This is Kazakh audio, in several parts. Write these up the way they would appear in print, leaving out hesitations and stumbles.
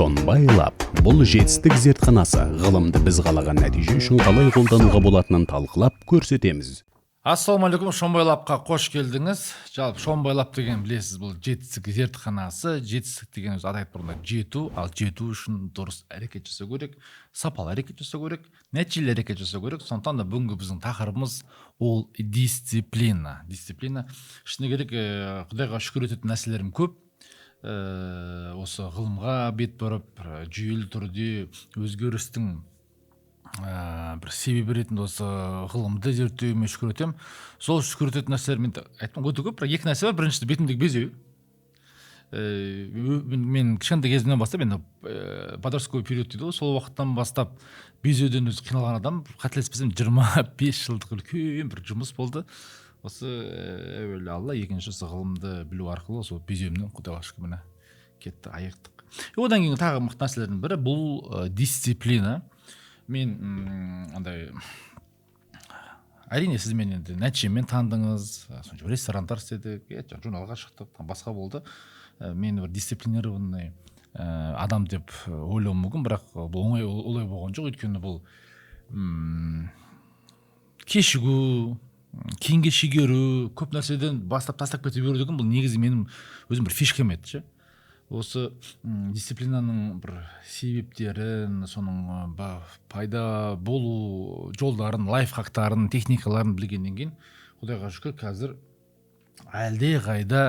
Шонбай Лаб — бұл жетістік зертханасы. Ғылымды біз қалаған нәтиже үшін қалай қолдануға болатынын талқылап көрсетеміз. Ассалаумағалейкум, Шонбай Лабқа қош келдіңіз. Жалпы, Шонбай Лаб деген, білесіз, бұл жетістік зертханасы. Жетістік деген өзі аты айтып тұрғандай жету, ал жету үшін дұрыс әрекет жасау керек, сапалы әрекет жасау керек, нәтижелі әрекет жасау керек. Сондықтан да бүгінгі біздің тақырыбымыз ол дисциплина. Дисциплина, шыны керек, құдайға шүкір ететін нәрселерім көп. Осы ғылымға бет бұрып, бір жүйелі түрде өзгерістің бір себебі ретінде осы ғылымды зерттеуіме шүкір етемін. Сол шүкір ететін нәрселер, мен айттым, өте көп, бірақ екі нәрсе бар. Біріншісі — бетімдегі безеу. Мен кішкентай кезімнен бастап, енді подростковый период дейді ғой, сол уақыттан бастап безеуден өзі қиналған адам. Қателеспесем, 25 жылдық үлкен бір жұмыс болды осы. Әуелі Алла, екінші осы ғылымды білу арқылы сол безеуімнен, құдайға шүкір, міне, кетті, айықтық. И одан кейін тағы мықты нәрселердің бірі бұл дисциплина. Мен андай, әрине, сіз мені енді нәтижемен таныдыңыз, сонша ресторандар істедік, иә, журналға шықтық, там басқа болды. Мені бір дисциплинированный адам деп ойлауым мүмкін, бірақ бұл оңай олай болған жоқ, өйткені бұл кешігу, кейінге шегеру, көп нәрседен бастап тастап кете беру деген бұл негізі менің өзім бір фишкам еді ше. Осы дисциплинаның бір себептерін, соның пайда болу жолдарын, лайфхактарын, техникаларын білгеннен кейін, құдайға шүкір, қазір әлде қайда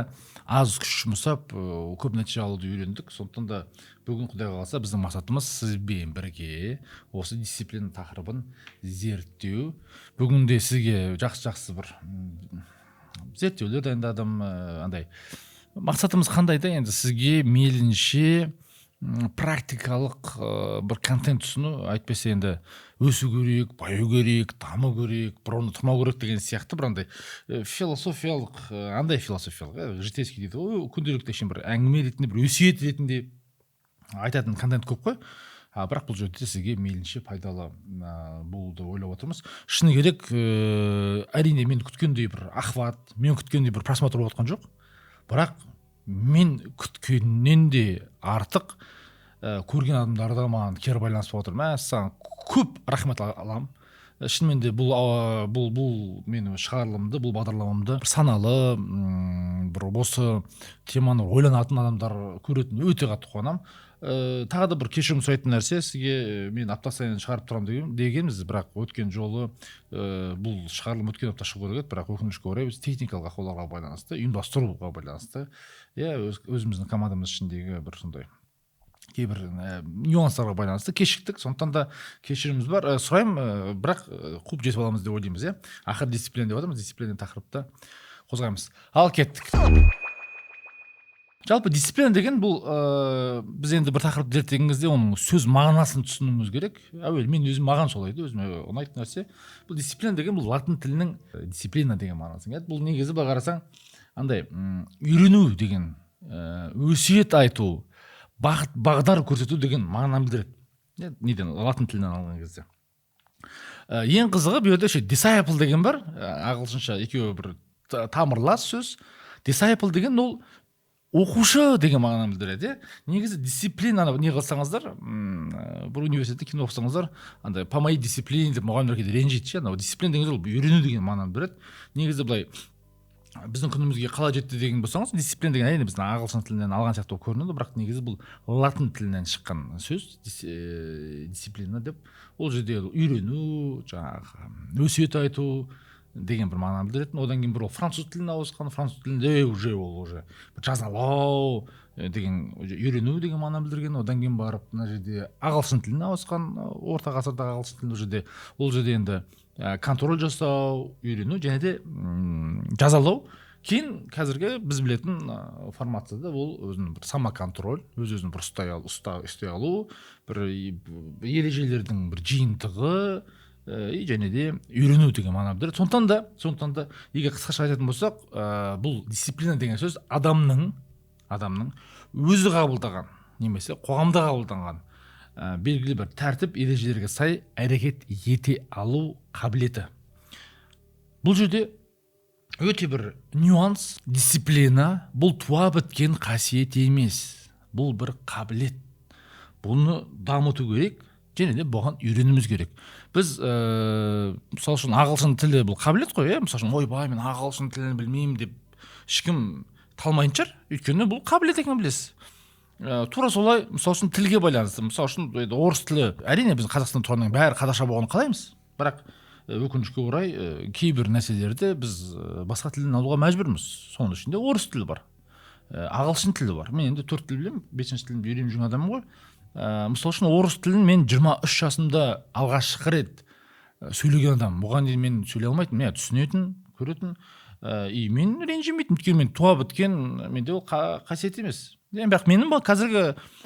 аз күш жұмсап, көп нәтиже алуды үйрендік. Сондықтан да бүгін, құдай қаласа, біздің мақсатымыз сізбен бірге осы дисциплина тақырыбын зерттеу. Бүгін де сізге жақсы жақсы бір зерттеулер дайындадым. Андай мақсатымыз қандай да, енді сізге мейлінше практикалық бір контент ұсыну. Әйтпесе енді өсу керек, баю керек, даму керек, бір орында тұрмау керек деген сияқты бір андай философиялық, андай философиялық, житейский дейді ғой, күнделікті әшейін бір әңгіме ретінде, бір өсиет ретінде айтатын контент көп қой. А бірақ бұл жерде сізге мейлінше пайдалы болуды ойлап отырмыз. Шыны керек, әрине, мен күткендей бір охват, мен күткендей бір просмотр болып жатқан жоқ, бірақ мен күткеннен де артық көрген адамдар да маған кері байланыс болып отыр. Мәссаған, көп рахмет аламын. Шынымен де бұл менің шығарылымды, бұл бағдарламамды бір саналы, бір осы теманы ойланатын адамдар көретін, өте қатты қуанамын. Тағы да бір кешірім сұрайтын нәрсе сізге, мен апта сайын шығарып тұрамын дегенбіз, бірақ өткен жолы бұл шығарылым өткен апта шығу керек еді, бірақ өкінішке орай, біз техникалық ақауларға байланысты, ұйымдастыруға байланысты, иә, өзіміздің командамыз ішіндегі бір сондай кейбір нюанстарға байланысты кешіктік. Сондықтан да кешіріміміз бар, сұраймын, бірақ қуып жетіп аламыз деп ойлаймыз, иә. Ақыры дисциплина деп жатырмыз, дисциплина тақырыпты қозғаймыз. Ал кеттік. Жалпы, дисциплина деген бұл біз енді бір тақырыпты зерттеген кезде оның сөз мағынасын түсінуіміз керек әуелі. Мен өзім, маған солай да, өзіме ұнайтын нәрсе бұл дисциплина деген, бұл латын тілінің дисциплина деген мағынасын келеді. Бұл негізі былай қарасаң, андай үйрену деген, өсиет айту, бағыт бағдар көрсету деген мағынаны білдіреді. Иә, неден, латын тілінен алған кезде. Ең қызығы, бұл жерде ше disciple деген бар, ағылшынша екеуі бір тамырлас сөз. Disciple деген ол оқушы деген мағынаны білдіреді, иә. Негізі дисциплинаны не қылсаңыздар, бір университетте кино оқысаңыздар, андай «по моей дисциплине» деп мұғалімдер кейде ренжиді ше. Анау дисциплина деген ол үйрену деген мағынаны білдіреді. Негізі былай біздің күнімізге қалай жетті деген болсаңыз, дисциплина деген, әрине, біздің ағылшын тілінен алған сияқты болып көрінеді, бірақ негізі бұл латын тілінен шыққан сөз, дисциплина деп. Ол жерде үйрену, жаңағы өсиет айту деген бір мағынаны білдіретін. Одан кейін бір ол француз тіліне ауысқан. Француз тілінде уже ол уже бір жазалау деген, уже үйрену деген мағынаны білдірген. Одан кейін барып мына жерде ағылшын тіліне ауысқан, орта ғасырдағы ағылшын тілінде. Ол жерде енді контроль жасау, үйрену және де жазалау. Кейін қазіргі біз білетін формацияда ол өзінің бір самоконтроль, өз өзін бір ұстай алу, бір ережелердің бір жиынтығы и және де үйрену деген мағына білдіреді. Сондықтан да егер қысқаша айтатын болсақ, бұл дисциплина деген сөз адамның өзі қабылдаған немесе қоғамда қабылданған белгілі бір тәртіп ережелерге сай әрекет ете алу қабілеті. Бұл жерде өте бір нюанс: дисциплина бұл туа біткен қасиет емес, бұл бір қабілет. Бұны дамыту керек және де бұған үйренуіміз керек. Біз мысалы үшін, ағылшын тілі бұл қабілет қой, иә. Мысалы үшін, «Ойбай, мен ағылшын тілін білмеймін» деп ешкім талмайтын шығар, өйткені бұл қабілет екенін білесіз. Тура солай, мысалы үшін, тілге байланысты. Мысалы үшін, енді орыс тілі, әрине, біз Қазақстанда тұрғаннан кейін бәрі қазақша болғанын қалаймыз, бірақ өкінішке орай, кейбір нәрселерді біз басқа тілден алуға мәжбүрміз. Соның ішінде орыс тілі бар, ағылшын тілі бар. Мен енді төрт тіл білемін, бесінші тілімді үйреніп жүрген адаммын ғой. Мысалы үшін, орыс тілін мен 23 жасымда алғашқы рет сөйлеген адаммын. Бұған дейін мен сөйлей алмайтынмын, иә, түсінетін, көретін, и мен ренжімейтінмін, өйткені мен туа біткен, менде ол қасиет емес. Енді бірақ менің қазіргі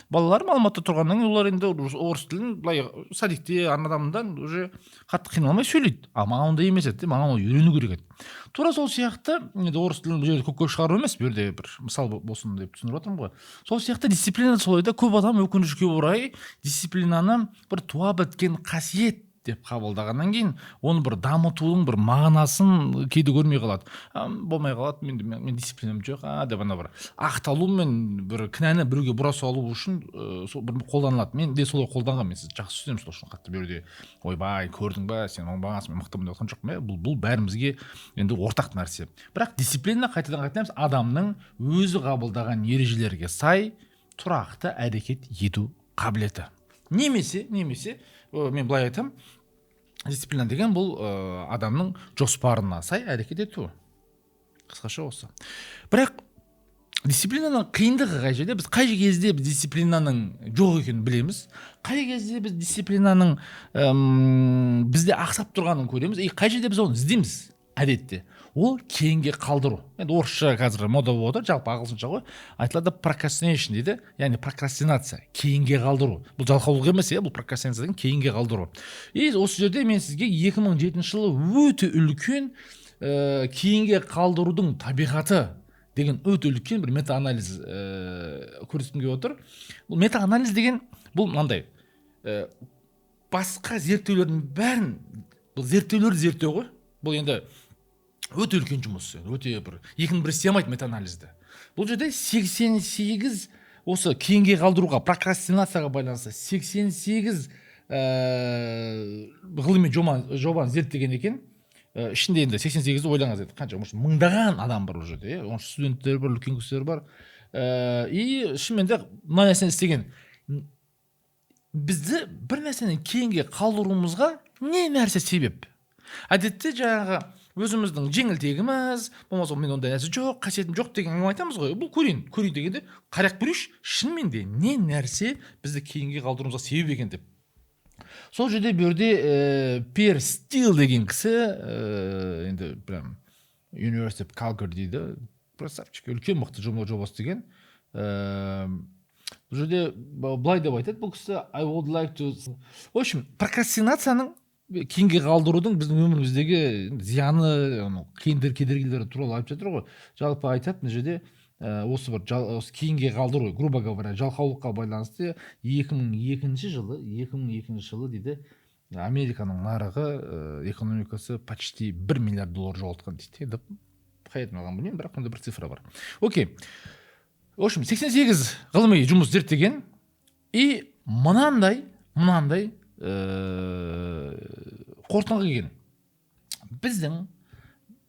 балаларым Алматыда тұрғаннан кейін, олар енді орыс тілін былай садикте анадамдан уже қатты қиналмай сөйлейді. Ал маған ондай емес еді, маған оны үйрену керек еді. Тура сол сияқты, енді орыс тілін бұл жерде көкке шығару емес, бұл жерде бір мысал болсын деп түсіндіріп жатырмын ғой. Сол сияқты дисциплина солай да. Көп адам, өкінішке орай, дисциплинаны бір туа біткен қасиет деп қабылдағаннан кейін, оны бір дамытудың бір мағынасын кейде көрмей қалады. Болмай қалады, мен дисциплинам жоқ деп, ана бір ақталу мен бір кінәні біреуге бұра салу үшін сол бір қолданылады. Мен де солай қолданғанмын, мен сізді жақсы түсінемін. Сол үшін қатты бұл жерде «Ойбай, көрдің ба, сен оңбағансың, мен мықтымын» деп жатқан жоқпын, иә. Бұл бәрімізге енді ортақ нәрсе. Бірақ дисциплина, қайтадан қайталамыз, адамның өзі қабылдаған ережелерге сай тұрақты әрекет ету қабілеті. Немесе мен былай айтамын: дисциплина деген бұл адамның жоспарына сай әрекет ету, қысқаша осы. Бірақ дисциплинаның қиындығы қай жерде? Біз қай кезде біз дисциплинаның жоқ екенін білеміз, қай кезде біз дисциплинаның бізде ақсап тұрғанын көреміз и қай жерде біз оны іздейміз? Әдетте ол кейінге қалдыру. Енді орысша қазір мода болып отыр, жалпы ағылшынша ғой айтылады, procrastination дейді, яғни прокрастинация, кейінге қалдыру. Бұл жалқаулық емес, иә, бұл прокрастинация деген кейінге қалдыру. И осы жерде мен сізге 2007 жылы өте үлкен кейінге қалдырудың табиғаты деген өте үлкен бір метаанализ көрсеткім келіп отыр. Бұл метаанализ деген бұл мынандай басқа зерттеулердің бәрін, бұл зерттеулерді зерттеу ғой. Бұл енді өте үлкен жұмыс, өте бір екінің бірі істей алмайды метаанализді. Бұл жерде 88 осы кейінге қалдыруға, прокрастинацияға байланысты 88 ғылыми жобаны зерттеген екен. Ішінде енді 88-ді ойлаңыз, енді қанша, может, мыңдаған адам бар ол жерде, иә, оның студенттер бар, үлкен кісілер бар. И шынымен де мына нәрсені істеген: бізді бір нәрсені кейінге қалдыруымызға не нәрсе себеп? Әдетте жаңағы өзіміздің жеңілтегіміз, болмаса «Мен ондай нәрсе жоқ, қасиетім жоқ» деген әңгіме айтамыз ғой. Бұл көрейін, көрейін дегенде, қарап көрейікші, шынымен де не нәрсе бізді кейінге қалдыруымызға себеп екен деп. Сол жерде, бұл жерде Пьер Стил деген кісі, енді прям University of Calgary дейді, красавчик, үлкен мықты жоба істеген. Бұл жерде былай деп айтады бұл кісі: I would like to, в общем, прокрастинацияның, кейінге қалдырудың біздің өміріміздегі зияны, анау қиындық, кедергілері туралы айтып жатыр ғой. Жалпы айтады мына жерде, осы бір осы кейінге қалдыру, грубо говоря, жалқаулыққа байланысты 2002 жылы, 2002 жылы дейді, Американың нарығы, экономикасы почти 1 миллиард доллар жоғалтқан дейді. Енді қай жерден алғанын білмеймін, бірақ ондай бір цифра бар. Окей, в общем, 88 ғылыми жұмыс зерттеген и мынандай қорытындыға келген: біздің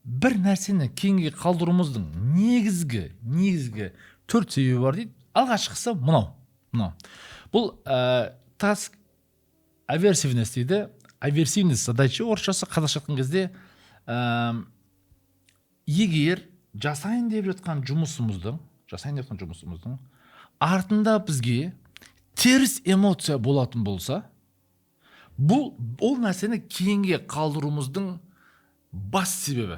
бір нәрсені кейінге қалдыруымыздың негізгі төрт себебі бар дейді. Алғашқысы мынау, бұл task aversiveness дейді, aversiveness задача орысшасы. Қазақша айтқан кезде, егер жасайын деп жатқан жұмысымыздың артында бізге теріс эмоция болатын болса, бұл ол нәрсені кейінге қалдыруымыздың бас себебі.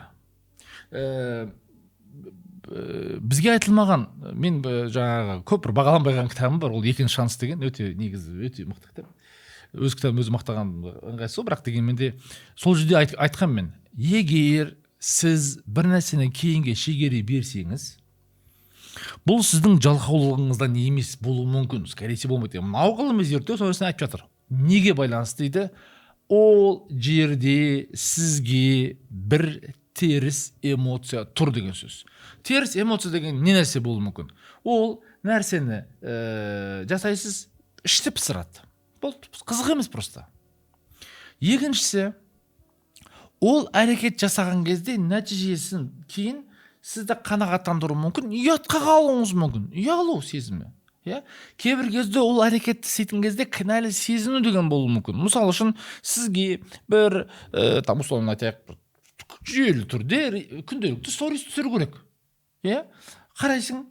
Бізге айтылмаған, мен жаңағы көп бір бағаланбай кітабым бар, ол «Екінші шанс» деген, өте негізі өте мықты кітап. Өз кітабымды өзім мақтаған ыңғайсыз ғой, бірақ дегенмен де сол жерде айтқанмын мен: егер сіз бір нәрсені кейінге шегере берсеңіз, бұл сіздің жалқаулығыңыздан емес болуы мүмкін, скорее всего болмайды. Мынау ғылыми зерттеу сол нәрсені айтып жатыр. Неге байланысты дейді? Ол жерде сізге бір теріс эмоция тұр деген сөз. Теріс эмоция деген не нәрсе болуы мүмкін? Ол нәрсені жасайсыз. Ішті пысырады, болды, қызық емес просто. Екіншісі, ол әрекет жасаған кезде нәтижесін кейін сізді қанағаттандыруы мүмкін, ұятқа қалуыңыз мүмкін, ұялу сезімі, иә. Кейбір кезде ол әрекетті істейтін кезде кінәлі сезіну деген болуы мүмкін. Мысалы үшін, сізге бір там, условно айтайық, бір жүйелі түрде күнделікті сторис түсіру керек, иә. Қарайсың,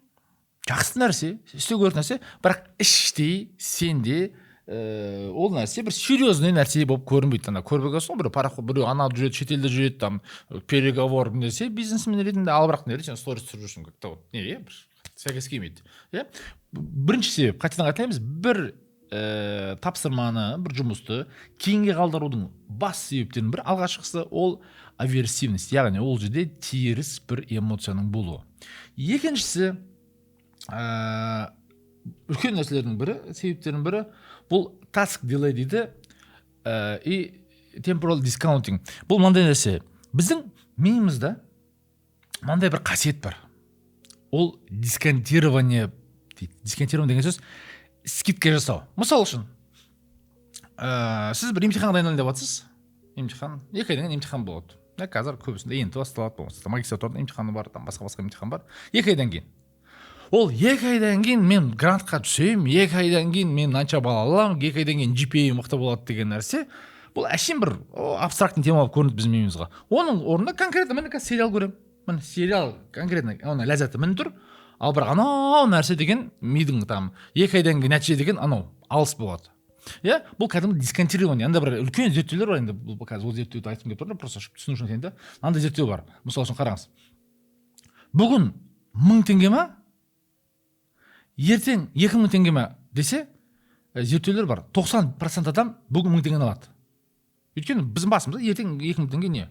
жақсы нәрсе, істеу керек нәрсе, бірақ іштей сенде ол нәрсе бір серьезный нәрсе болып көрінбейді. Ана көріп келесің ғой, біреу пароход, біреу ана жүреді, шетелде жүреді, там переговор нәрсе, бизнесмен ретінде. Ал бірақ не, сен сторис түсіріп жүрсің, как то вот не, иә, бір сәйкес келмейді, иә. Бірінші себеп, қайтадан қайталаймыз, бір тапсырманы, бір жұмысты кейінге қалдырудың бас себептерінің бірі, алғашқысы, ол аверсивность, яғни ол жерде теріс бір эмоцияның болуы. Екіншісі, үлкен нәрселердің бірі, себептердің бірі, бұл task delay дейді и temporal discounting. Бұл мынандай нәрсе: біздің миымызда мынандай бір қасиет бар, ол дисконтирование дейді. Дисконтирование деген сөз — скидка жасау. Мысалы үшін, сіз бір емтиханға дайындалайын деп жатсыз. Емтихан, 2 айдан кейін емтихан болады. Иә, қазір көбісінде ЕНТ басталады, болмаса магистратураның емтиханы бар, там басқа басқа емтихан бар 2 айдан кейін. Ол 2 айдан кейін мен грантқа түсемін, 2 айдан кейін мен мынанша балл аламын, 2 айдан кейін GPA мықты болады деген нәрсе, бұл әшейін бір абстрактный тема болып көрінеді біздің миымызға. Оның орнына конкретно, міне, қазір сериал көремін, міне, сериал конкретно, оның ләззаты міне тұр. Ал бірақ анау нәрсе деген, мидың там 2 айдан кейін нәтиже деген анау алыс болады, иә. Бұл кәдімгі дисконтирование. Анда бір үлкен зерттеулер бар. Енді бұл қазір ол зерттеуді айтқым келіп тұр, просто түсіну үшін айтайын да. Мынандай зерттеу бар. Мысалы үшін, қараңыз: бүгін 1000 теңге ма, ертең 2000 теңге ма десе, зерттеулер бар, 90% адам бүгін 1000 теңгені алады, өйткені біздің басымызда ертең 2000 теңге не.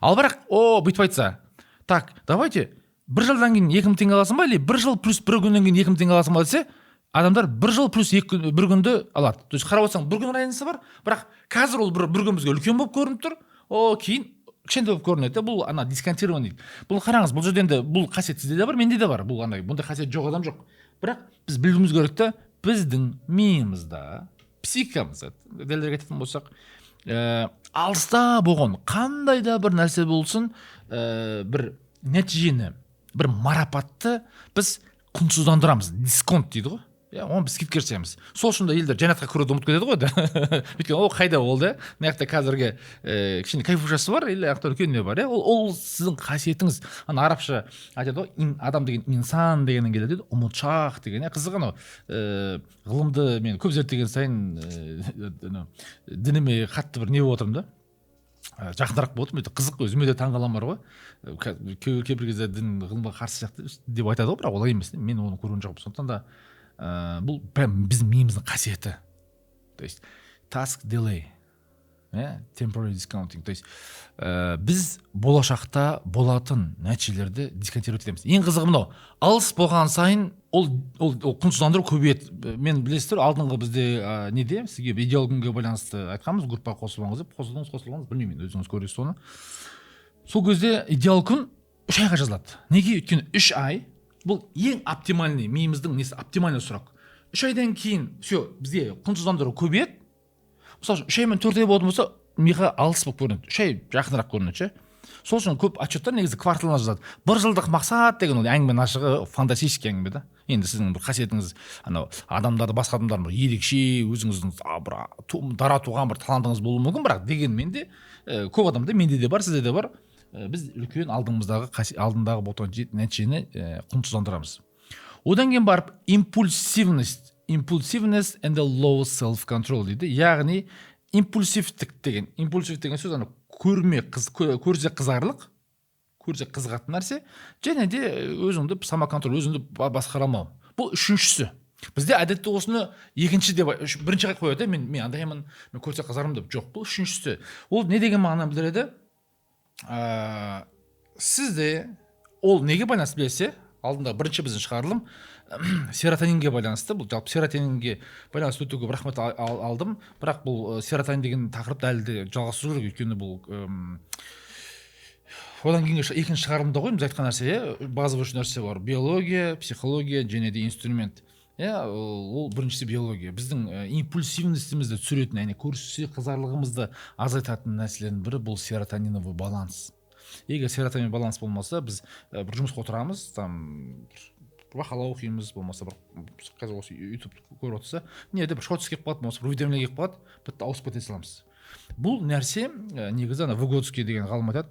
Ал бірақ о бүйтіп айтса: «Так, давайте, бір жылдан кейін 2000 теңге аласың ба или бір жыл плюс бір күннен кейін 2000 теңге аласың ба?» — десе, адамдар бір жыл плюс 2 күн, бір күнді алады. То есть қарап отырсаң, бір күн разница бар, бірақ қазір ол бір күн бізге үлкен болып көрініп тұр, о кейін кішкентай болып көрінеді да. Бұл ана дисконтирование дейді. Бұл, қараңыз, бұл жерде енді бұл қасиет сізде де бар, менде де бар. Бұл андай, бұндай қасиет жоқ адам жоқ. Бірақ біз білуіміз керек та, біздің миымызда, психикамызда, дәлірек айтатын болсақ, алыста болған қандай да бір нәрсе болсын, бір нәтижені, бір марапатты біз құнсыздандырамыз, дисконт дейді ғой, иә, оны біз скидка жасаймыз. Сол үшін де елдер жәннатқа кіруді ұмытып кетеді ғой да, өйткені ол қайда, ол да мына жақта қазіргі кішкене кайфушасы бар или ана жақта үлкен не бар, иә. Ол сіздің қасиетіңіз. Ана арабша айтады ғой, адам деген инсан дегеннен келеді дейді, ұмытшақ деген, иә. Қызық, анау ғылымды мен көп зерттеген сайын анау дініме қатты бір не болып отырмын да, жақынырақ болып отырмын. Өте қызық, өзіме де таңғаламын бар ғой. Кейбір кезде дін ғылымға қарсы сияқты деп айтады ғой, бірақ олай емес, мен оны көрген жоқпын. Сондықтан да бұл прям біздің миымыздың қасиеті, то есть task delay, иә, temporary discounting, то есть біз болашақта болатын нәтижелерді дисконтировать етеміз. Ең қызығы мынау: алыс болған сайын ол құнсыздандыру көбейеді. Мен, білесіздер, алдыңғы бізде неде, сізге идеал күнге байланысты айтқанбыз, группаға қосылыңыз деп. Қосылдыңыз, қосылмадыңыз, білмеймін енді, өзіңіз көресіз оны. Сол кезде идеал күн 3 айға жазылады. Неге? Өйткені 3 ай бұл ең оптимальный, миымыздың несі, оптимальный срок. 3 айдан кейін все, бізде құнсыздандыру көбейеді. Мысалы үшін, 3 ай мен 4 ай болатын болса, миға алыс болып көрінеді, 3 ай жақынырақ көрінеді ше. Сол үшін көп отчеттар негізі кварталына жазады. Бір жылдық мақсат деген ол әңгіменің ашығы фантастический әңгіме да. Енді сіздің бір қасиетіңіз, анау адамдарды, басқа адамдардың бір ерекше өзіңіздің бір дара туған бір талантыңыз болуы мүмкін, бірақ дегенмен де көп адамда, менде де бар, сізде де бар, біз үлкен алдымыздағы алдындағы болған нәтижені құнсыздандырамыз. Одан кейін барып импульсивность, импульсивность and the low self control дейді, яғни импульсивтік деген. Импульсив деген сөз ана көрме қыз, көрсе қызарлық, көрсе қызығатын нәрсе және де өзіңді самоконтроль, өзіңді басқара алмау. Бұл үшіншісі. Бізде әдетте осыны екінші деп, бірінші қояды, мен андаймын, мен көрсе қызарамын деп. Жоқ, бұл үшіншісі. Ол не деген мағынаны білдіреді? Сізде ол неге байланысты, білесіз, иә? Алдында бірінші біздің шығарылым серотонинге байланысты. Бұл жалпы серотонинге байланысты өте көп рахмет алдым. Бірақ бұл серотонин деген тақырыпты әлі де жалғастыру керек, өйткені бұл одан кейінгі екінші шығарылымда ғой біз айтқан нәрсе, иә. Базовый үш нәрсе бар: биология, психология және де инструмент. Иә, ол біріншісі биология. Біздің импульсивностімізді түсіретін, яғни көрсе қызарлығымызды азайтатын нәрселердің бірі бұл серотониновый баланс. Егер серотонин баланс болмаса, біз бір жұмысқа отырамыз, там бір мақала оқимыз, болмаса бір қазір осы YouTube көріп отырса, не бір шортс келіп қалады, болмаса бір уведомление келіп қалады, бітті, ауысып кете саламыз. Бұл нәрсе негізі ана Выготский деген ғалым айтады,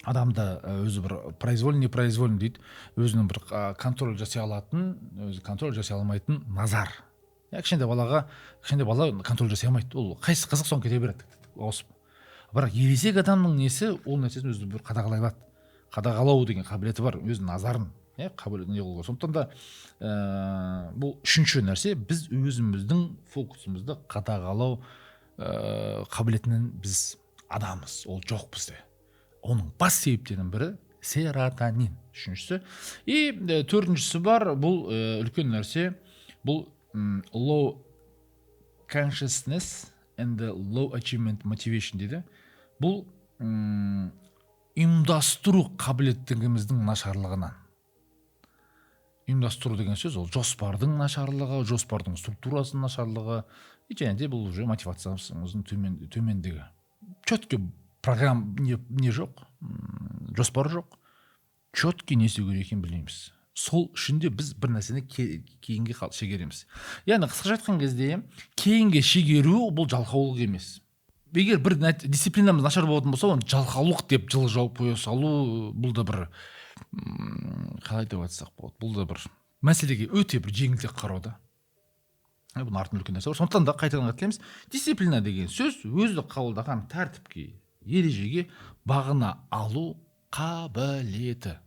адамда өзі бір произвольный, непроизвольный дейді, өзінің бір контроль жасай алатын, өзі контроль жасай алмайтын назар. Иә, кішкентай балаға, кішкентай бала контроль жасай алмайды, ол қайсысы қызық, соны кете береді ауысып. Бірақ ересек адамның несі, ол нәрсесін өзі бір қадағалай алады, қадағалау деген қабілеті бар, өз назарын, иә, қабілет не қылу. Сондықтан да бұл үшінші нәрсе, біз өзіміздің фокусымызды қадағалау қабілетінен біз адамыз, ол жоқ бізде. Оның бас себептерінің бірі серотонин, үшіншісі. И төртіншісі бар, бұл үлкен нәрсе, бұл low consciousness and the low achievement motivation дейді. Бұл ұйымдастыру қабілеттігіміздің нашарлығынан. Ұйымдастыру деген сөз ол жоспардың нашарлығы, жоспардың структурасының нашарлығы, и және де бұл уже мотивациямыздың төмендігі. Четкий программ не жоқ, жоспар жоқ, четкий не істеу керек екенін білмейміз. Сол үшін де біз бір нәрсені кейінге шегереміз. Яғни қысқаша айтқан кезде, кейінге шегеру бұл жалқаулық емес. Егер бір дисциплинамыз нашар болатын болса, оны жалқаулық деп жылы жауып қоя салу, бұл да бір, қалай деп айтсақ болады, бұл да бір мәселеге өте бір жеңілтек қарау да. Бұның артында үлкен нәрсе бар. Сондықтан да қайтадан айтамыз, дисциплина деген сөз өзі қабылдаған тәртіпке, ережеге бағына алу қабілеті.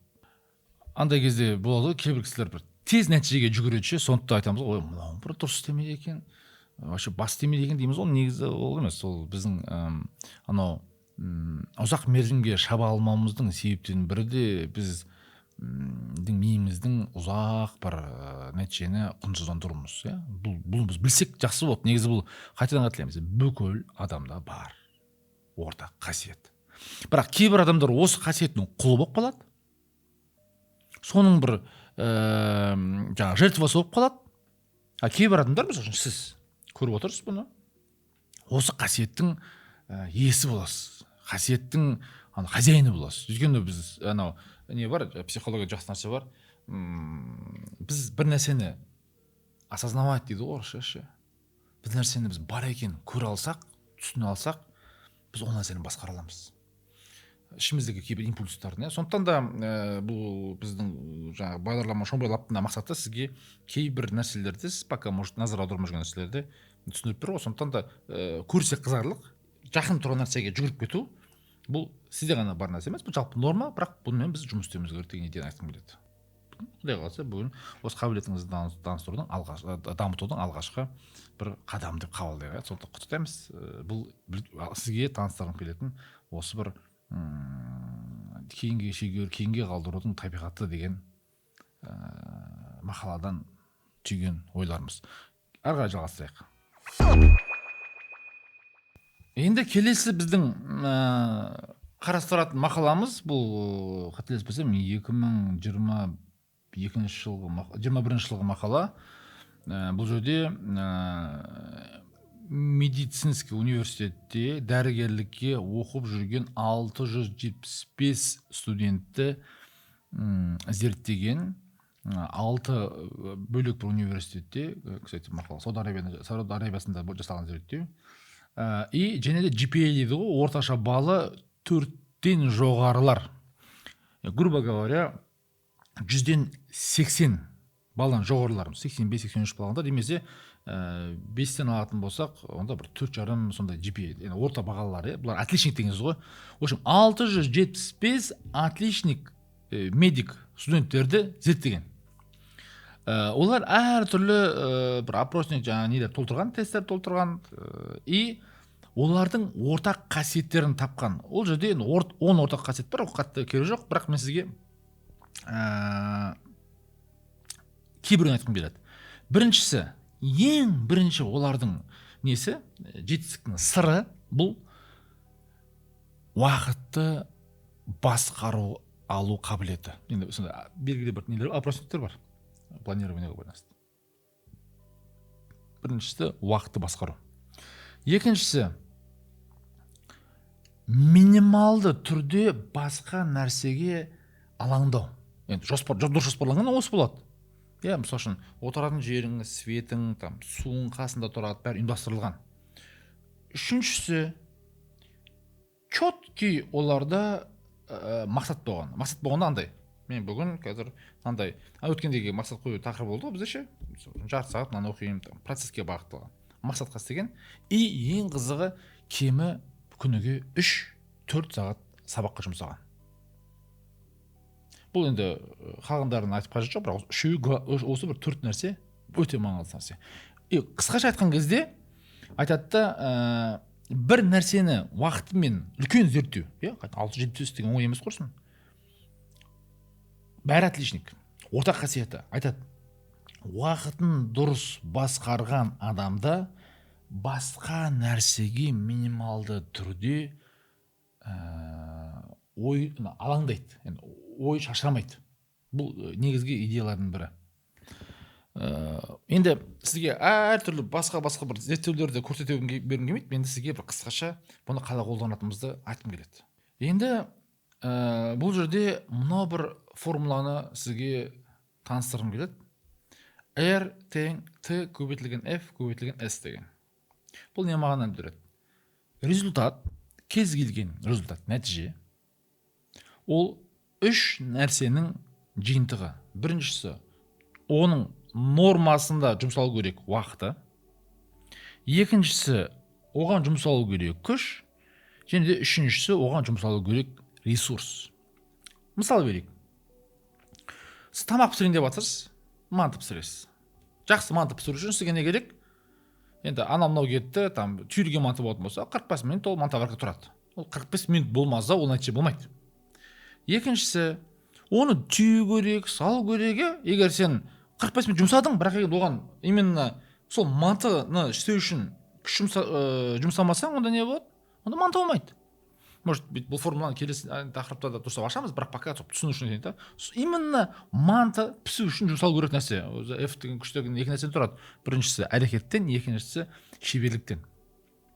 Андай кезде болады ғой, кейбір кісілер бір тез нәтижеге жүгіреді ше, сондықтан айтамыз ғой, ой, мынау бір дұрыс істемейді екен, вообще бас істемейді екен дейміз ғой. Негізі ол емес, ол біздің анау ұзақ мерзімге шаба алмауымыздың себептерінің бірі де біз миымыздың ұзақ бір нәтижені құнсыздандыруымыз. Иә, бұл біз білсек жақсы болады. Негізі бұл, қайтадан қайталаймыз, бүкіл адамда бар ортақ қасиет. Бірақ кейбір адамдар осы қасиеттің құлы болып қалады, соның бір жаңағы жертвасы болып қалады. А кейбір адамдар, мысалы үшін, сіз көріп отырсыз бұны, осы қасиеттің иесі боласыз, қасиеттің ана хозяины боласыз. Өйткені біз анау не бар, психология жақсы нәрсе бар, біз бір нәрсені осознавать дейді ғой орысша ше, бір нәрсені біз бар екенін көре алсақ, түсіне алсақ, біз ол нәрсені басқара аламыз, ішіміздегі кейбір импульстарын, иә. Сондықтан да бұл біздің жаңағы бағдарлама Шомбай Лабтың мақсаты сізге кейбір нәрселерді, сіз пока может назар аудармай жүрген нәрселерді түсіндіріп тұр ғой. Сондықтан да көрсе қызарлық, жақын тұрған нәрсеге жүгіріп кету, бұл сізде ғана бар нәрсе емес, бұл жалпы норма, бірақ бұнымен біз жұмыс істеуіміз керек деген идеяны айтқым келеді. Құдай қаласа, бүгін осы қабілетіңізді таныстырудың алғаш, дамытудың алғашқы бір қадамы деп қабылдайық, иә. Сондықтан құттықтаймыз. Бұл сізге таныстырғым келетін осы бір кейінге шегеру, кейінге қалдырудың табиғаты деген мақаладан түйген ойларымыз. Ары қарай жалғастырайық. Енді келесі біздің қарастыратын мақаламыз бұл, қателеспесем, 2022 жылғы, 21 жылғы мақала. Бұл жерде медицинский университетте дәрігерлікке оқып жүрген 675 студентті зерттеген, алты бөлек бір университетте, кстати, мақала Сауд Арабиясында жасалған зерттеу. И және де GPA дейді ғой, орташа балы 4-тен жоғарылар, грубо говоря, 100-ден 80 балдан жоғарылар, 85, 83 балғандар, немесе 5-тен алатын болсақ, онда бір 4,5 сондай GPA, яғни орта бағалар, иә, бұлар отличник деген сөз ғой. В общем, 675 отличник медик студенттерді зерттеген. Олар әртүрлі бір опросник, жаңағы нелер толтырған, тесттер толтырған, и олардың ортақ қасиеттерін тапқан. Ол жерде енді 10 ортақ қасиет бар, ол қатты керегі жоқ, бірақ мен сізге кейбіреуін айтқым келеді. Біріншісі, ең бірінші олардың несі, жетістіктің сыры бұл уақытты басқару алу қабілеті. Енді сондай белгілі бір нелер, опросниктер бар планированиеға байланысты. Біріншісі – уақытты басқару. Екіншісі – минималды түрде басқа нәрсеге алаңдау. Енді жоспар дұрыс жоспарланған осы болады, иә. Мысалы үшін, отыратын жерің, светің, там, суың қасында тұрады, бәрі ұйымдастырылған. Үшіншісі – четкий оларда мақсат болған. Мақсат болғанда андай: мен бүгін қазір мынандай, өткендегі мақсат қою тақырыбы болды ғой бізде ше, жарты сағат мынаны оқимын, там, процесске бағытталған мақсатқа істеген. И ең қызығы, кемі күніге 3-4 сағат сабаққа жұмсаған. Бұл енді қалғандарын айтып қажеті жоқ, бірақ үшеуі, осы бір төрт нәрсе өте маңызды нәрсе. И қысқаша айтқан кезде айтады да, бір нәрсені уақытымен үлкен зерттеу, иә, 675 деген оңай емес құрсын. Бәрі отличник. Ортақ қасиеті айтады: уақытын дұрыс басқарған адамда басқа нәрсеге минималды түрде ой алаңдайды, енді ой шашырамайды. Бұл негізгі идеялардың бірі. Енді сізге әртүрлі басқа басқа бір зерттеулерді көрсете бергім келмейді. Енді сізге бір қысқаша бұны қалай қолданатынымызды айтқым келеді. Енді бұл жерде мынау бір формуланы сізге таныстырғым келеді: R тең Т көбейтілген F көбейтілген S деген. Бұл не мағынаны білдіреді? Результат, кез келген результат, нәтиже ол үш нәрсенің жиынтығы. Біріншісі – оның нормасында жұмсалу керек уақыты, екіншісі – оған жұмсалу керек күш және де үшіншісі – оған жұмсалу керек ресурс. Мысал берейік. Сіз тамақ пісірейін деп жатырсыз, манты пісіресіз. Жақсы манты пісіру үшін сізге не керек? Енді анау мынау кетті, там, түйілген манты болатын болса, 45 минут ол мантоварка тұрады. Ол 45 минут болмаса, ол нәтиже болмайды. Екіншісі – оны түю керек, салу керек, иә. Егер сен 45 минут жұмсадың, бірақ егер оған именно сол мантыны істеу үшін күш жұмсамасаң, онда не болады? Онда манты болмайды. Может быть, бұл формуланы келесі тақырыпта да дұрыстап ашамыз, бірақ пока сол түсіну үшін айтайын да. Именно манты пісу үшін жұмсалу керек нәрсе. Өзі F деген, күш деген екі нәрседен тұрады: біріншісі – әрекеттен, екіншісі – шеберліктен,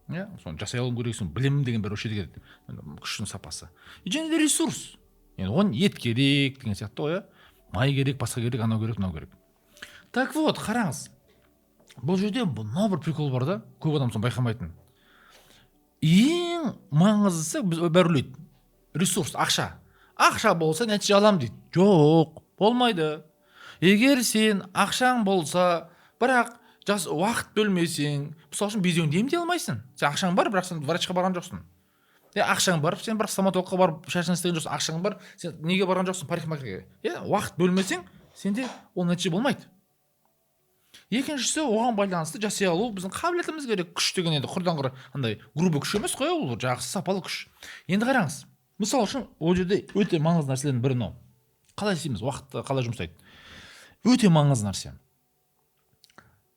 иә. Соны жасай алуың керексің, білім деген бір осы жерде келеді. Енді күштің сапасы и және де ресурс. Енді оған ет керек деген сияқты ғой, иә, май керек, басқа керек, анау керек, мынау керек. Так вот, қараңыз, бұл жерде мынау бір прикол бар да, көп адам соны байқамайтын. Ең маңыздысы, біз бәрі ойлайды: ресурс, ақша, ақша болса, нәтиже аламын дейді. Жоқ, болмайды. Егер сен ақшаң болса, бірақ жас уақыт бөлмесең, мысалы үшін, безеуіңді емдей алмайсың. Сен ақшаң бар, бірақ сен врачқа барған жоқсың. Е, ақшаң бар, сен бірақ стоматологқа барып шашың істеген жоқсың. Ақшаң бар, сен неге барған жоқсың, парикмахерге? Иә, уақыт бөлмесең, сенде ол нәтиже болмайды. Екіншісі – оған байланысты жасай алу біздің қабілетіміз керек. Күш деген енді құрдан құр андай грубый күш емес қой, ол жақсы сапалы күш. Енді қараңыз, мысалы үшін, ол жерде өте маңызды нәрселердің бірі мынау: қалай істейміз, уақытты қалай жұмсайды? Өте маңызды нәрсе.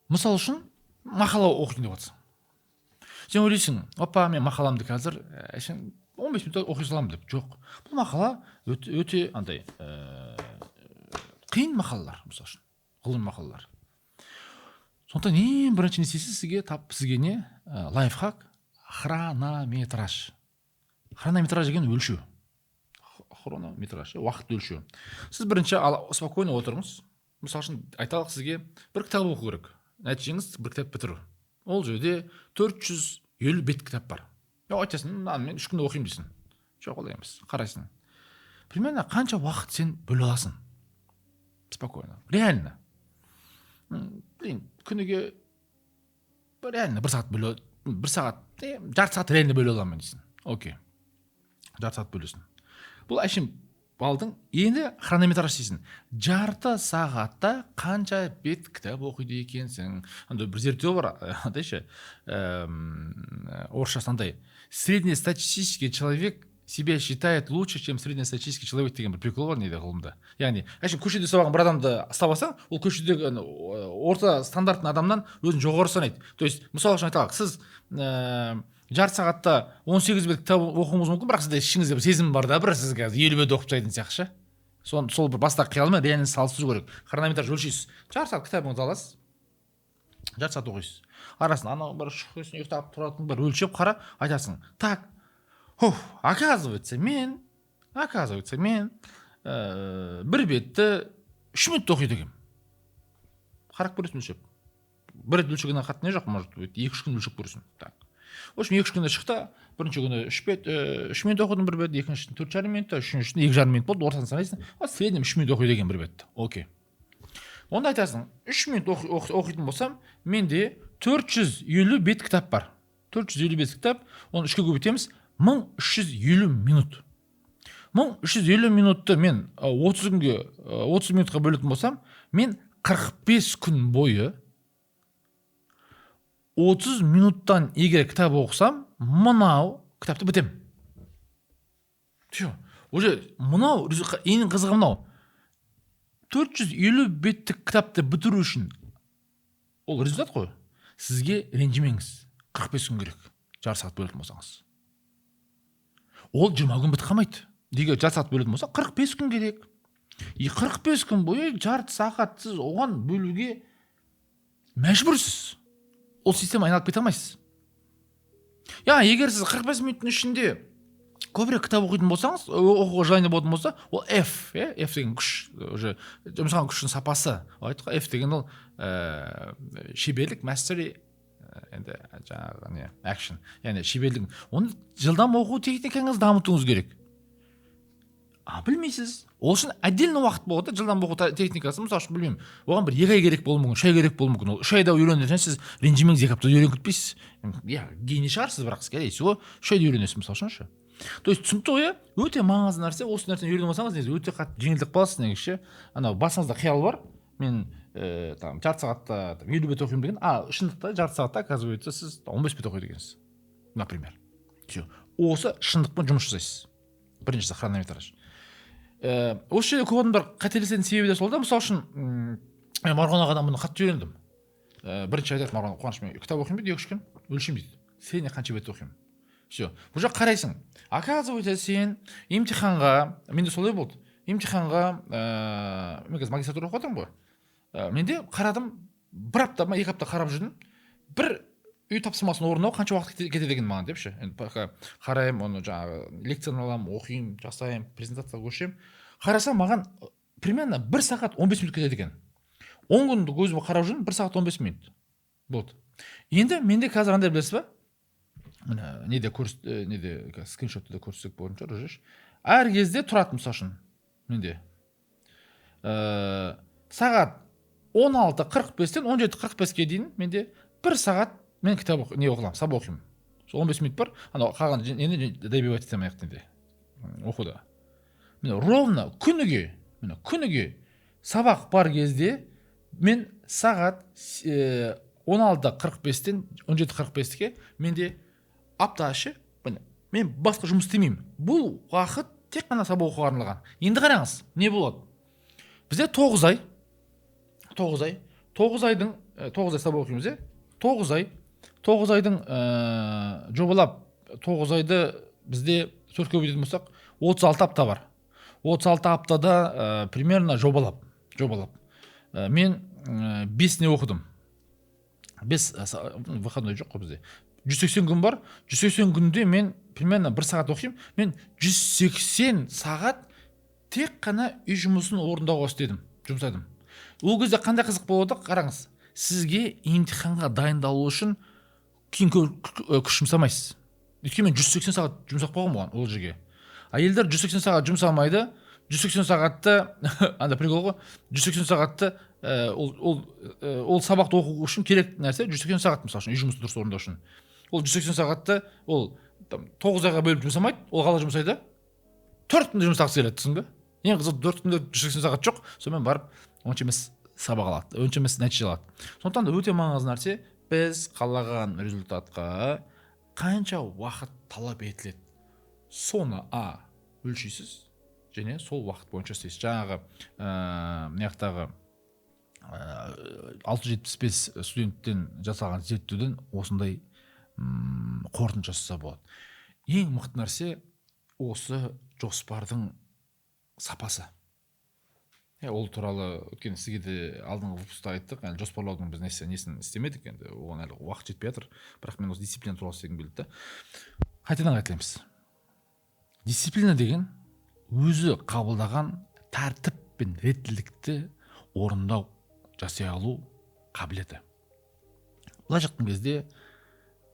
Мысалы үшін, мақала оқиын деп жатрсың. Сен ойлайсың: опа, мен мақаламды қазір әшейін 15 минутта оқи саламын деп. Жоқ, бұл мақала өте, өте андай қиын мақалалар, мысалы үшін, ғылыми мақалалар. Сондықтан ең бірінші не істейсіз? Сізге тап, сізге не, лайфхак: хронометраж. Хронометраж деген өлшеу, хронометраж, уақытты өлшеу. Сіз бірінші спокойно отырыңыз. Мысалы үшін, айталық, сізге бір кітап оқу керек, нәтижеңіз бір кітап бітіру. Ол жерде 450 бет кітап бар. Айтасың: мынаны мен 3 күнде оқимын дейсің. Жоқ, олай емес. Қарайсың, примерно қанша уақыт сен бөле аласың спокойно, реально. Блин, күніге бір реально бір сағат бөле, бір сағат, жарты сағат реально бөле аламын дейсің. Окей, жарты сағат бөлесің. Бұл әшейін алдың. Енді хронометраж істейсің: жарты сағатта қанша бет кітап оқиды екенсің? Андай бір зерттеу бар, андай ше, орысшасы андай: «Среднестатистический человек себя считает лучше, чем среднестатистический человек» деген бір прикол бар неде, ғылымда. Яғни әшейін көшеде ұстап алған бір адамды ұстап алсаң, ол көшедегі орта стандартный адамнан өзін жоғары санайды. То есть, мысалы үшін, айталық, сіз жарты сағатта 18 бет кітап оқуыңыз мүмкін, бірақ сізде ішіңізде бір сезім бар да, бір сіз қазір 50 бет оқып тастайтын сияқты ше. Сол бір бастағы қиялмен реальность салыстыру керек. Хронометраж өлшейсіз. Жарты сағат кітабыңызды аласыз. Жарты сағат оқисыз, арасында анау бір шұқисың, ұйықтап тұратын бір өлшеп қара, айтасың: так, хух, оказывается, мен бір бетті 3 минутта оқиды екенмін. Қарап көресің, өлшеп. Бір рет өлшегеннен қатты не жоқ, может быть, 2-3 күн өлшеп көресің. Так, в общем, 2-3 күнде шықты. Бірінші күні үш бет, 3 минут оқыдым бір бет, екіншісін 4,5 минутта, үшіншісін 2,5 минут болды. Ортасын санайсың, в среднем 3 минут оқиды екен бір бетті. Окей, онда айтасың: 3 минут оқитын болсам, менде 450 бет кітап бар. 450 бет кітап, оны үшке көбейтеміз, 1350 минут. 1350 минутты мен 30 күнге, 30 минутқа бөлетін болсам, мен 45 күн бойы 30 минуттан егер кітап оқысам, мынау кітапты бітемін. Все, уже мынау ең қызығы, мынау 450 беттік кітапты бітіру үшін ол результат қой. Сізге, ренжімеңіз, 45 күн керек. Жарты сағат бөлетін болсаңыз, ол 20 күн бітіп қалмайды. Егер жарты сағат бөлетін болса, 45 күн керек. И 45 күн бойы жарты сағат сіз оған бөлуге мәжбүрсіз, ол система айналып кете алмайсыз. Я егер сіз 45 минуттың ішінде көбірек кітап оқитын болсаңыз, оқуға желание болатын болса, ол F, иә, F деген күш, уже жұмсаған күштің сапасы. Ол айттық қой, F деген ол шеберлік, mastery, енді жаңағы не, action, яғни шеберлік. Оны жылдам оқу техникаңызды дамытуыңыз керек. А білмейсіз, ол үшін отдельно уақыт болады да. Жылдам оқу техникасы, мысалы үшін, білмеймін, оған бір 2 ай керек болуы мүмкін, 3 ай керек болуы мүмкін. Ол 3 айда үйренесің, сіз, ренжімеңіз, 2 аптада үйреніп кетпейсіз. Иә, гений шығарсыз, бірақ, скорее всего, 3 айда үйренесіз, мысалы үшін ше. То есть түсінікті ғой, иә? Өте маңызды нәрсе. Осы нәрсені үйреніп алсаңыз, негізі өте қатты жеңілдеп қаласыз. Негізі ше, анау басыңызда қиял бар, мен там жарты сағатта там 50 бет оқимын деген, а шындықта жарты сағатта, оказывается, сіз 15 бет оқиды екенсіз, например. Все, осы шындықпен жұмыс жасайсыз. Біріншісі — хронометраж. Осы жерде көп адамдар қателесетін себебі де сол да. Мысалы үшін, мен Марғұлан ағадан бұны қатты үйрендім. Бірінші айтады Марғұлан: «Қуаныш, мен кітап оқимын, — дейді, — 2-3 күн өлшеймін, — дейді, — средний қанша бет оқимын». Все, уже қарайсың, оказывается, сен емтиханға, менде солай болды, емтиханға, мен қазір магистратура оқып жатырмын ғой, менде қарадым, бір апта ма, 2 апта қарап жүрдім, бір үй тапсырмасын орындау қанша уақыт кетеді екен маған деп ше. Енді пока қараймын оны, жаңағы лекцияны аламын, оқимын, жасаймын, презентацияға көшемін. Қарасам, маған примерно 1 сағат 15 минут кетеді екен. 10 күндік өзім қарап жүрмін, 1 сағат 15 минут болды. Енді менде қазір андай, білесіз ба, міне, неде неде, қазір скриншотта да көрсетсек болатын шығар уже ше. Әр кезде тұрады. Мысалы үшін, менде сағат 16:45-тен 17:45-ке дейін менде бір сағат мен кітап не оқыламын, сабақ оқимын. Сол 15 минут бар, анау қалған нені добивать етемін аяқ неде, оқуда. Міне, ровно күніге, міне, күніге сабақ бар кезде мен сағат 16:45-тен 17:45-ке менде апта іші, міне, мен басқа жұмыс істемеймін. Бұл уақыт тек қана сабақ оқуға арналған. Енді қараңыз, не болады: бізде 9 ай, 9 ай, 9 айдың, 9 ай сабақ оқимыз, иә, 9 ай, 9 айдың жобалап, 9 айды бізде төртке көбейтетін болсақ, 36 апта бар. 36 аптада примерно жобалап мен бес не оқыдым, бес выходной жоқ қой бізде, 180 күн бар. 180 күнде мен примерно бір сағат оқимын. Мен 180 сағат тек қана үй жұмысын орындауға істедім, жұмсадым. Ол кезде қандай қызық болады, қараңыз: сізге емтиханға дайындалу үшін кейін күш жұмсамайсыз, өйткені мен 180 сағат жұмсап қойғанмын оған. Ол жерге әйелдер 180 сағат жұмсамайды. 180 сағатты, анда прикол ғой, 180 сағатты ол сабақты оқу үшін керек нәрсе 180 сағат. Мысалы үшін, үй жұмысын дұрыс орындау үшін ол 180 сағатты ол там 9 айға бөліп жұмсамайды. Ол қалай жұмсайды? 4 күнде жұмсағысы келеді, түсіндің бе? Ең қызығы, 4 күнде 180 сағат жоқ. Сонымен барып онша емес сабақ алады, онша емес нәтиже алады. Сондықтан да өте маңызды нәрсе: біз қалаған результатқа қанша уақыт талап етіледі, соны өлшейсіз және сол уақыт бойынша істейсіз. Жаңағы мына жақтағы 675 студенттен жасалған зерттеуден осындай қорытынды жасаса болады. Ең мықты нәрсе — осы жоспардың сапасы. Иә, ол туралы өйткені сізге де алдыңғы выпускта айттық, әлі жоспарлаудың біз несін істемедік, енді оған әлі уақыт жетпей жатыр. Бірақ мен осы дисциплина туралы істегім келді да. Қайтадан қайталаймыз: дисциплина деген өзі қабылдаған тәртіп пен реттілікті орындау, жасай алу қабілеті. Былайша айтқан кезде,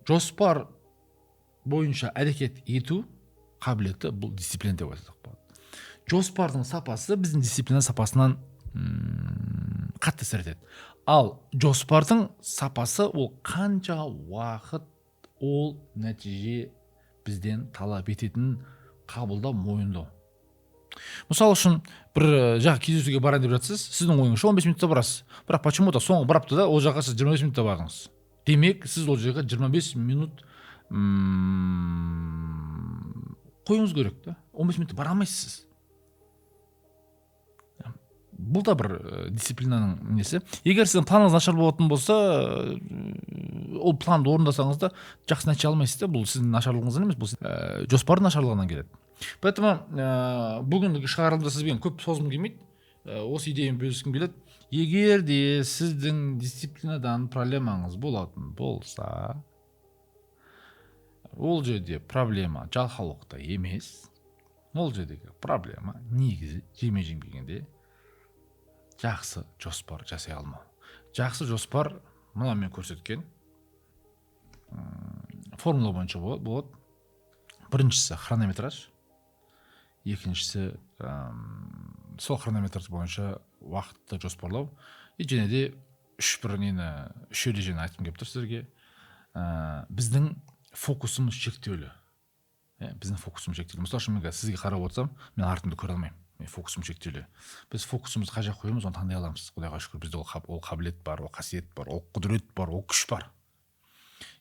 жоспар бойынша әрекет ету қабілеті, бұл дисциплина деп айтсақ болады. Жоспардың сапасы біздің дисциплина сапасынан қатты әсер етеді. Ал жоспардың сапасы ол қанша уақыт ол нәтиже бізден талап ететінін қабылдау, мойындау. Мысалы үшін, бір жаққа кездесуге барайын деп жатсыз, сіздің ойыңызша 15 минутта барасыз, бірақ почему то соңғы бір аптада ол жаққа сіз 25 минутта бардыңыз. Демек, сіз ол жерге 25 минут қоюыңыз керек та, 15 минутта бара алмайсыз сіз. Бұл да бір дисциплинаның несі. Егер сіздің планыңыз нашар болатын болса, ол планды орындасаңыз да, жақсы нәтиже алмайсыз да. Бұл сіздің нашарлығыңыздан емес, бұл жоспардың нашарлығынан келеді. Поэтому бүгінгі шығарылымда сізбен көп созғым келмейді, осы идеямен бөліскім келеді. Егер де сіздің дисциплинадан проблемаңыз болатын болса, ол жерде проблема жалқаулықта емес, ол жердегі проблема негізі жеме жем келгенде жақсы жоспар жасай алмау. Жақсы жоспар мына мен көрсеткен формула бойынша болады. Біріншісі — хронометраж, екіншісі сол хронометраж бойынша уақытты жоспарлау. И және де үш бір нені, үш ережені айтқым келіп тұр сіздерге. Біздің фокусымыз шектеулі, иә, біздің фокусымыз шектеулі. Мысалы үшін, мен қазір сізге қарап отырсам, мен артымды көре алмаймын, мен фокусым шектеулі. Біз фокусымызды қай жаққа қоямыз, оны таңдай аламыз. Құдайға шүкір, бізде ол қабілет бар, ол қасиет бар, ол құдірет бар, ол күш бар.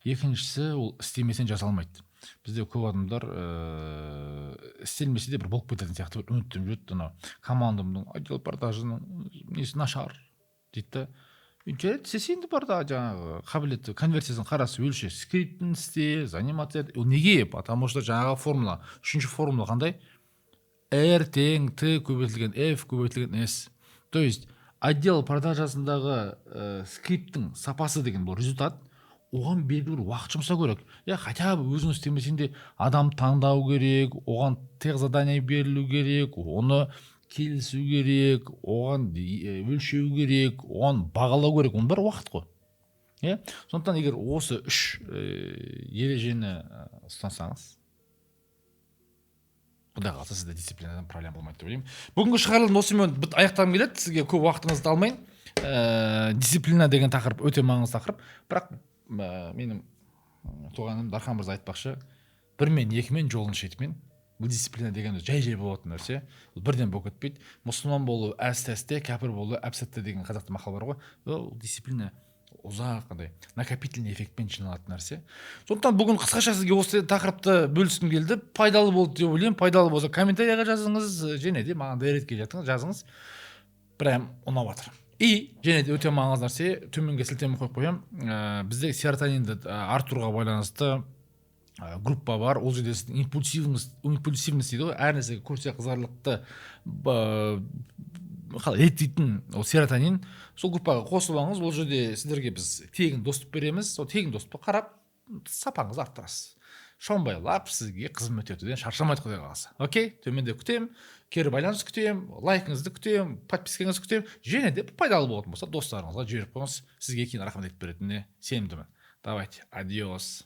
Екіншісі, ол істемесең, жасалмайды. Бізде көп адамдар істелмесе де бір болып кететін сияқты бір үміттеніп жүреді. Анау командамның, отдел продажының несі нашар дейді да. Жарайды, істесе енді, бар да, жаңағы қабілеті, конверсиясын қарасы, өлше, скриптін істе, заниматься ет. Ол неге? Потому что жаңағы формула, үшінші формула қандай? R тең Т көбейтілген F көбейтілген S. То есть отдел продажасындағы скриптің сапасы деген бұл результат, оған белгілі бір уақыт жұмсау керек, иә. Хотя бы өзің істемесең де, адам таңдау керек, оған тех задание берілу керек, оны келісу керек, оған өлшеу керек, оған бағалау керек. Оның бәрі уақыт қой, иә. Сондықтан егер осы үш ережені ұстансаңыз, құдай қаласа, сізде дисциплинадан проблема болмайды деп ойлаймын. Бүгінгі шығарылымды осымен аяқтағым келеді, сізге көп уақытыңызды алмайын. Дисциплина деген тақырып өте маңызды тақырып, бірақ менің туған інім Дархан мырза айтпақшы, бірмен, екімен, жолдың шетімен. Бұл дисциплина деген жай жай болатын нәрсе, ол бірден болып кетпейді. Мұсылман болу әсте әсте, кәпір болу әп сәтте деген қазақта мақал бар ғой. Ол дисциплина ұзақ, андай накопительный эффектпен жиналатын нәрсе. Сондықтан бүгін қысқаша сізге осы тақырыпты бөліскім келді. Пайдалы болды деп ойлаймын. Пайдалы болса, комментарийға жазыңыз және де маған директке жазыңыз, прям ұнап жатыр. И және де өте маңызды нәрсе, төменге сілтеме қойып қоямын, бізде серотонинді арттыруға байланысты группа бар. Ол жерде сіздің импульсивность дейді ғой, әр нәрсеге көрсе қызығарлықты қалай реттейтін ол серотонин. Сол группаға қосылып алыңыз. Ол жерде сіздерге біз тегін доступ береміз. Сол тегін доступқа қарап, сапаңызды арттырасыз. Шомбайлап сізге қызмет етуден шаршамайды, құдай қаласа. Окей, төменде күтемін, кері байланыс күтемін, лайкіңізді күтемін, подпискаңызды күтемін. Және де пайдалы болатын болса, достарыңызға жіберіп қойыңыз. Сізге кейін рахмет айтып беретініне сенімдімін. Давайте, адиос.